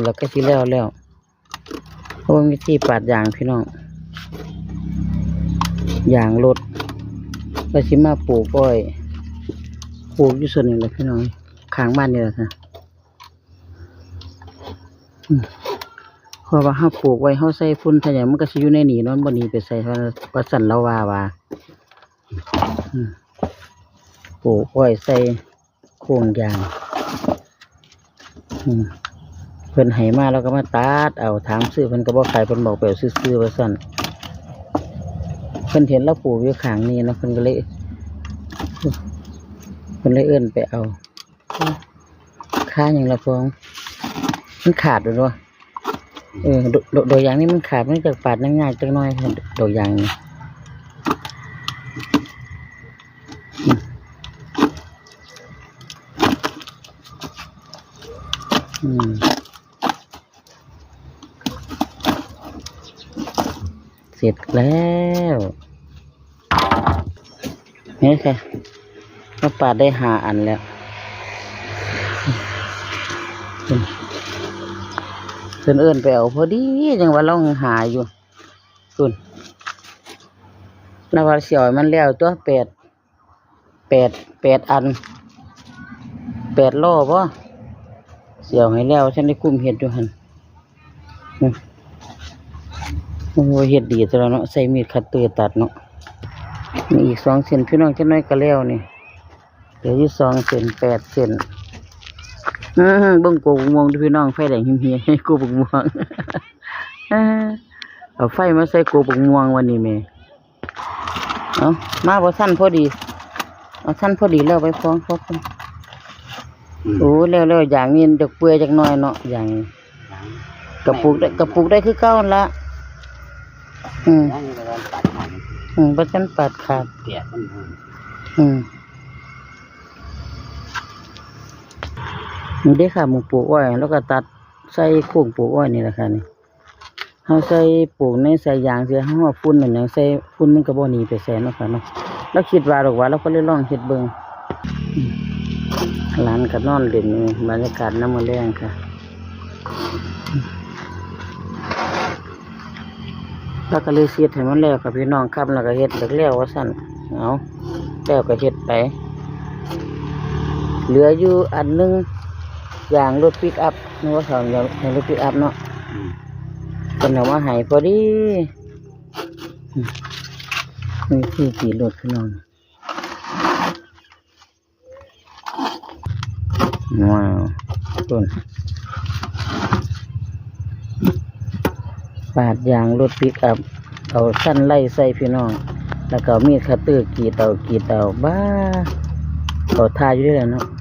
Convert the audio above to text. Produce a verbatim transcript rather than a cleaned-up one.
แล้วก็สิแล้วแล้ว โอ้ มีที่ปาดยางพี่น้อง ยางรถ ก็สิมาปลูกอ้อย ปลูกอยู่ส่วนนี้แหละพี่น้อง ข้างบ้านนี่แหละค่ะ อืม เพราะว่าเราปลูกไว้ เราใส่ฝุ่นใส่หยัง มันก็สิอยู่ในนี่เนาะ บ่หนีไปไส ว่า ว่าซั่น ลาวว่าว่า อืม ปลูกอ้อยใส่โครงยาง อืม เพิ่นให้มา ลาวก็มาตัดเอา ถามซื้อ เพิ่นก็บ่ขาย เพิ่นบอกไปเอาซื่อๆ ว่าซั่น เพิ่นเห็นลาวปลูกอยู่ข้างนี่เนาะ เพิ่นก็เลย เพิ่นเลยเอิ้นไปเอา ค่าหยังล่ะพวง มันขาดอยู่บ่ เออ ดอก ดอก ดอกยางนี่มันขาด มันจักปาดยากจักหน่อย ดอกยางนี่ อืม อืม เสร็จแล้ว นี่ค่ะ มาปาดได้ห้าอันแล้ว เพิ่นเอิ้นไปเอาพอดี จังว่าลาวหาอยู่ คุณ นว่าสิเอาให้มันแล้วตัว แปด แปด แปดอัน แปดล้อบ่ สิเอาให้แล้ว ฉันได้กุมเฮ็ดอยู่หั่น อืม โอ้ย เฮ็ดดีตัวเนาะ ใส่มีดคัตเตอร์ตัดเนาะ มีอีกสองเส้น พี่น้อง จักหน่อยก็แล้วนี่ เหลืออยู่สองเส้น แปดเส้น อืม เบิ่งโกบักม่วงดูพี่น้อง ไฟแดงหิมเหีย โกบักม่วง เอาไฟมาใส่โกบักม่วงวันนี้แม่ เอามาบ่ทันพอดี เอาทันพอดีแล้วไปฟ้องเขา อืม โอ้ แล้ว แล้ว อย่างนี้จะเปื่อยจักหน่อยเนาะ อย่างนี้ กระปุกได้ กระปุกได้คือเก่าหั่นละ อืม ยังบ่ทันปาดขาด อืม บ่ทันปาดขาด เปียกมัน อืม นี่เด้อค่ะ หม่องปลูกอ้อย แล้วก็ตัดใส่โค้งปลูกอ้อยนี่แหละค่ะนี่ เราใส่ปลูกในสายยางเสีย เราเอาฝุ่นมันหยังใส่ ฝุ่นมันก็บ่หนีไปไสเนาะค่ะเนาะ ลาวคิดว่าดอกว่า ลาวก็เลยลองเฮ็ดเบิ่ง อืม หลานก็นอนเล่นอยู่ บรรยากาศยามมื้อแลงค่ะ ลาวก็เลยเฮ็ดให้มันแล้วค่ะพี่น้อง ค่ำแล้วก็เฮ็ดแล้ว ว่าซั่น เอา แล้วก็เฮ็ดไป เหลืออยู่อันหนึ่ง ยางรถปิกอัพ นึกว่าเขายางรถปิกอัพเนาะ อืม เพิ่นเอามาให้พอดี อืม นี่คือขี่รถพี่น้อง ว้าว ต้น ปาดยางรถปิกอัพ เอาสั้นไล่ใส่พี่น้อง แล้วก็เอามีดคัตเตอร์กรีดเอา กรีดเอา บ้า เขาท่าอยู่เด้อเนาะ